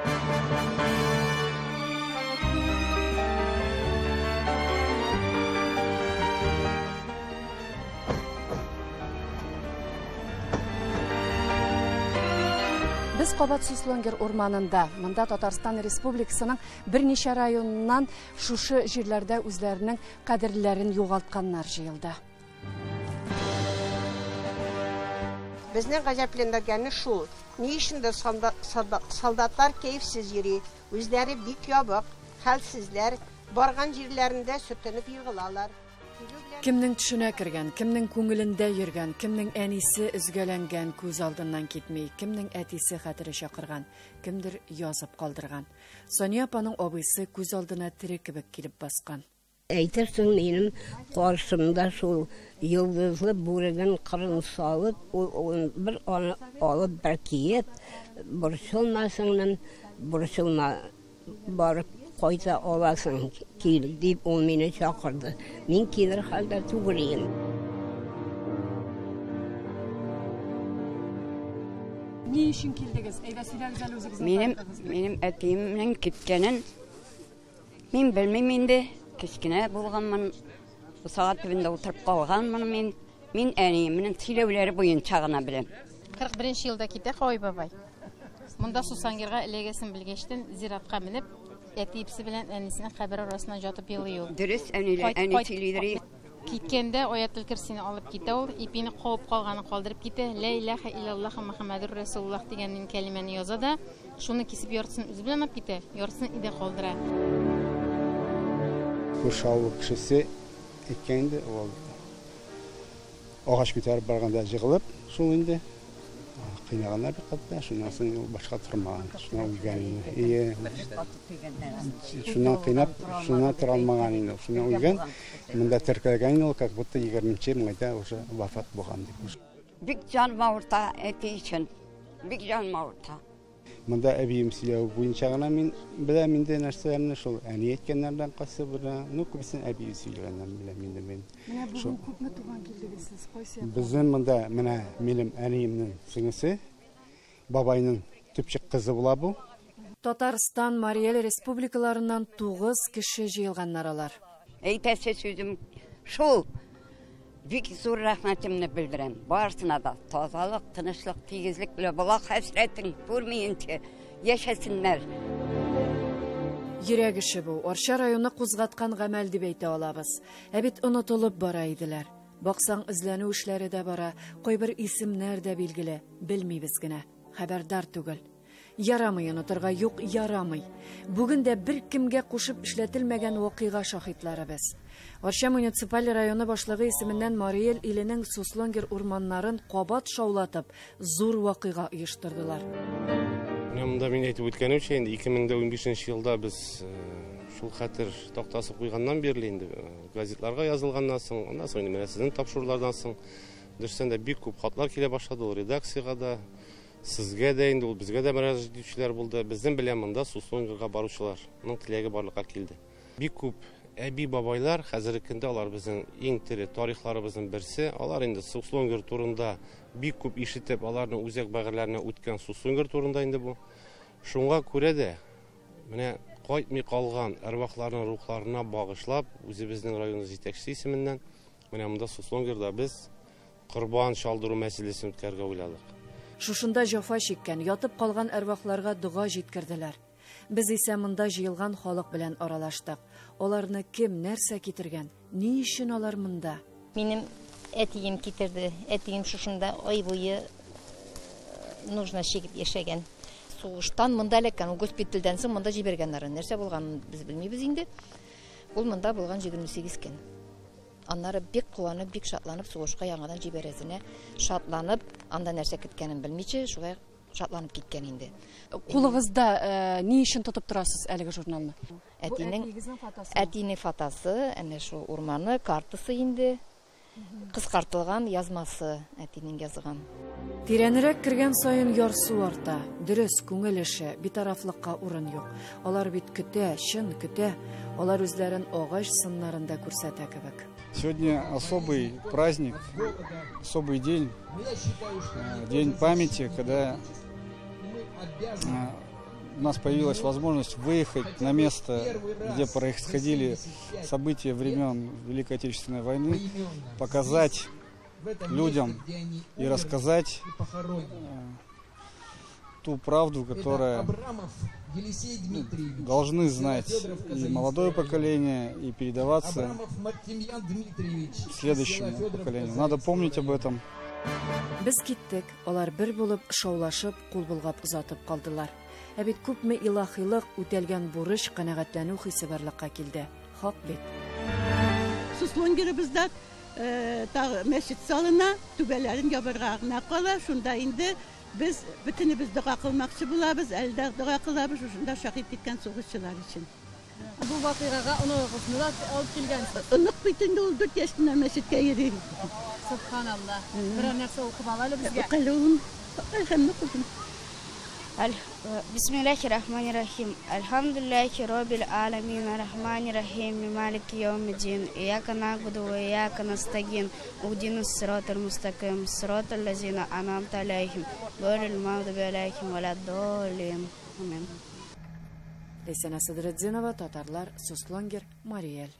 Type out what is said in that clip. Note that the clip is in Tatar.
Без кабат Суслонгер урманында. Монда Татарстан Республикасының берничә районыннан шушы җирләрдә үзләренең кадерлеләрен югалтканнар җыелды. Безне гаҗәпләндергәне шул, ни өчендер солдатлар кәефсез йөри, үзләре бик ябык, хәлсезләр, барган җирләрендә сөртенеп егылалар. Кемнең төшенә кергән, кемнең күңелендә йөргән, кемнең әнисе өзгәләнгән, күз алдыннан китми, кемнең әтисе хәтере чакырган, кемдер язып калдырган. Сания апаның абыйсы күз алдына тере кебек килеп баскан. Әйтерсең, минем каршымда шул йолдызлы бүреген кырын салып, ул бер аны алып бер киеп, борчылма, сеңлем, борчылма, барып кайта аласың, кил, дип ул мине чакырды. Мин килер хәлдә түгел идем. Ни өчен килдегез? Әйдә, сөйләгез әле үзегезнең тарихыгызны. Минем әтиемнең киткәнен мин белмим инде. Кечкенә булганмын, сәгать төбендә утырып калганмын мин. Мин әниемнең сөйләүләре буенча гына беләм. 41 елда китә Кавый бабай. Монда Суслонгерга эләгәсен белгәчтен зиратка менеп, әтисе белән әнисенең кабере арасына жатып елый ул. Дөрес, әниләр, әни сөйлидер. Киткәндә Аятел Кирсине алып китә ул, ипине кабып калганын калдырып китә. Ла илаһа иллаллаһ Мухаммадур Расулуллаһ дигән кәлимәне яза да, шуны кисеп яртысын үзе белән алып китә, яртысын өйдә калдыра. Күрше авыл кешесе әйткән инде, ул агач күтәреп барганда җыгылып, шул инде кыйнаганнар бик каты, шуннан соң ул башка тормаган, шуннан үлгән инде. Ие. Шуннан кыйнап, шуннан тора алмаган инде, шуннан үлгән. Монда теркәлгән инде ул, как будто 20 майда уже вафат булган дип. Бик җаным авырта әти өчен. Бик җаным авырта. Монда әбием сөйләве буенча гына мин беләм инде нәрсәләрне, шул әни әйткәннәрдән кайсы бере, ну, күбесен әби сөйләгәннәрен беләм инде мин. Менә бүген күпме туган килдегез сез? Кайсы яктан? Безнең монда менә минем әниемнең сеңлесе, бабайның төпчек кызы була бу. Татарстан, Марий Эл республикаларыннан 9 кеше җыелганнар алар. Әйтәсе сүзем шул. Бик зур рәхмәтемне белдерәм. Барысына да тазалык, тынычлык, тигезлек белән бала хәсрәтен күрмәенчә яшәсеннәр. Йөрәк эше бу. Арча районы кузгаткан гамәл дип әйтә алабыз. Ә бит онытылып бара иделәр. Баксаң, эзләнү эшләре дә бара, кайбер исемнәр дә билгеле, белмибез генә. Хәбәрдар түгел. Ярамый онытырга, юк, ярамый. Бүген дә бер кемгә кушып эшләтелмәгән вакыйга шаһитлары без. Арча муниципаль районы башлыгы исеменнән Марий Эл иленең Суслонгер урманнарын кабат шаулатып, зур вакыйга оештырдылар. Менә монда мин әйтеп үткәнемчә, инде 2015 елда без шул хәтер тактасы куйганнан бирле инде газетларга язылганнан соң, аннан соң инде менә сезнең тапшырулардан соң, дөрестән дә бик күп хатлар килә башлады ул редакциягә дә, сезгә дә инде ул безгә дә мөрәҗәгать итүчеләр булды. Безнең белән монда Суслонгерга баручыларның теләге барлыкка килде. Бик күп әби-бабайлар хәзерге көндә алар безнең иң тере тарихларыбызның берсе. Алар инде Суслонгер турында бик күп ишетеп, аларның үзәк бәгырьләренә үткән Суслонгер турында инде бу. Шуңа күрә дә менә кайтмый калган әрвахларның рухларына багышлап, үзебезнең район җитәкчесе исеменнән менә монда Суслонгерда без корбан чалдыру мәсьәләсен үткәрергә уйладык. Шушында җафа чиккән, ятып калган әрвахларга дога җиткерделәр. Без исә монда җыелган халык белән аралаштык. Аларны кем, нәрсә китергән, ни өчен алар монда? Минем әтием китерде. Әтием шушында ай буе нужна чигеп яшәгән. Сугыштан монда эләккән, ул госпитальдән соң монда җибәргәннәр. Нәрсә булганын без белмибез инде. Ул монда булган 28 көн. Аннары бик куанып, бик шатланып сугышка яңадан җибәрәсенә шатланып, анда нәрсә көткәнен белмичә, шулай шатланып киткән инде. Кулыгызда ни өчен тотып торасыз әлеге журналны? Әтинең Бу әтиегезнең фотосы. Әтинең фотосы, әнә шул урманы, картасы инде. Кыскартылган язмасы әтинең язган. Тирәнрәк кергән саен ярсу арта. Дөрес, күңел эше, битарафлыкка урын юк. Алар бит көтә, чын көтә. Алар үзләрен агач сыннарында күрсәтә кебек. Сегодня особый праздник, особый день, день памяти, когда у нас появилась возможность выехать на место, где происходили события времен Великой Отечественной войны, показать людям и рассказать ту правду, которая должны знать и молодое поколение, и передаваться следующему поколению. Надо помнить об этом. Без киттек, алар бер булып, шаулашып, кул болгап озатып калдылар. Ә бит күпме илаһилык, үтәлгән бурыч, канәгатьләнү хисе барлыкка килде. Хак бит. Суслонгерыбызда тагы мәчет салына, түбәләрен ябарга гына кала. Шунда инде без бөтенебез дога кылмакчы булабыз, әле дә дога кылабыз шушында шәһит киткән сугышчылар өчен. Бу вакыйгага оныгыгызны да алып килгәнсез. Онык бит инде ул 4 яшеннән мәчеткә йөри. Субханалла. Берәр нәрсә укып ал әле безгә. Укы әле, улым. Әлхәмне кызым. Бисмиллахи рахмани рахим. Альхамдулиллахи роббил аламин. Рахмани рахим. Малики яумиддин. Ияка нагбуду ва ияка настагин. Ухдина сиратал мустаким. Сиратал лазина анамта алейхим. Гайрил магдуби алейхим валаддоллин. Амин. Ләйсәнә Садретдинова, Татарлар, Суслонгер, Мариэль.